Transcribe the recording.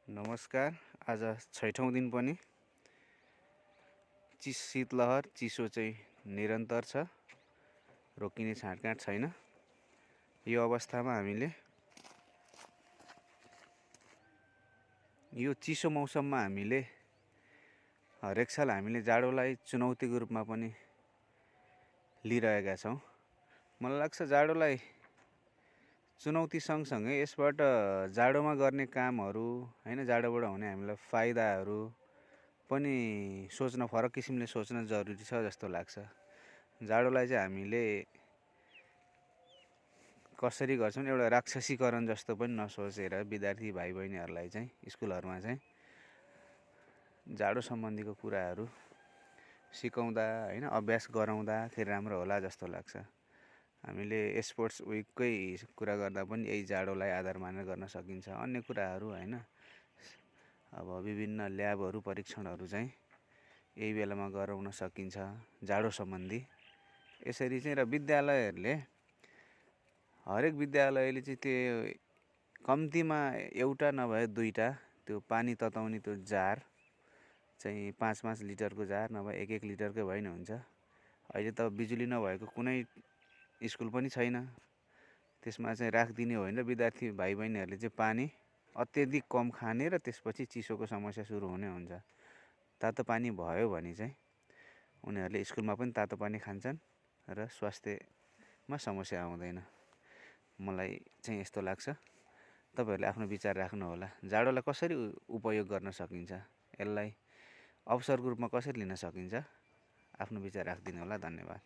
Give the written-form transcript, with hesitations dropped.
नमस्कार। आज 6औं दिन पनि शीतलहर चिसो चाहिँ निरन्तर छ, रोकिने छाँटकाँट छैन। यो अवस्थामा हामीले यो चिसो मौसममा हामीले हरेक साल हामीले जाडोलाई चुनौतीको रूपमा पनि लिइरहेका छौँ। मलाई लाग्छ जाडोलाई चुनौती सँगसँगै यसबाट जाडोमा गर्ने कामहरू हैन, जाडोबाट हुने हामीलाई फाइदाहरू पनि सोच्न फरक किसिमले सोच्न जरुरी छ जस्तो लाग्छ। जाडोलाई चाहिँ हामीले कसरी गर्छौँ, एउटा राक्षसीकरण जस्तो पनि नसोचेर विद्यार्थी भाइ बहिनीहरूलाई चाहिँ स्कुलहरूमा चाहिँ जाडो सम्बन्धीको कुराहरू सिकाउँदा हैन, अभ्यास गराउँदाखेरि राम्रो होला जस्तो लाग्छ। हामीले स्पोर्ट्स विककै कुरा गर्दा पनि यही जाडोलाई आधार मानेर गर्न सकिन्छ। अन्य कुराहरू हैन, अब विभिन्न ल्याबहरू परीक्षणहरू चाहिँ यही बेलामा गराउन सकिन्छ जाडो सम्बन्धी। यसरी चाहिँ र विद्यालयहरूले हरेक विद्यालयले चाहिँ त्यो कम्तीमा एउटा नभए दुईटा त्यो पानी तताउने त्यो जार चाहिँ 5-5 लिटरको जार नभए 1-1 लिटरकै भए नि हुन्छ। अहिले त बिजुली नभएको कुनै स्कुल पनि छैन। त्यसमा चाहिँ राखिदिने हो भने विद्यार्थी भाइ बहिनीहरूले चाहिँ पानी अत्यधिक कम खाने र त्यसपछि चिसोको समस्या सुरु हुने हुन्छ। तातो पानी भयो भने चाहिँ उनीहरूले स्कुलमा पनि तातो पानी खान्छन् र स्वास्थ्यमा समस्या आउँदैन। मलाई चाहिँ यस्तो लाग्छ। तपाईहरूले आफ्नो विचार राख्नुहोला। जाडोलाई कसरी उपयोग गर्न सकिन्छ, यसलाई अवसरको रूपमा कसरी लिन सकिन्छ, आफ्नो विचार राखिदिनु होला। धन्यवाद।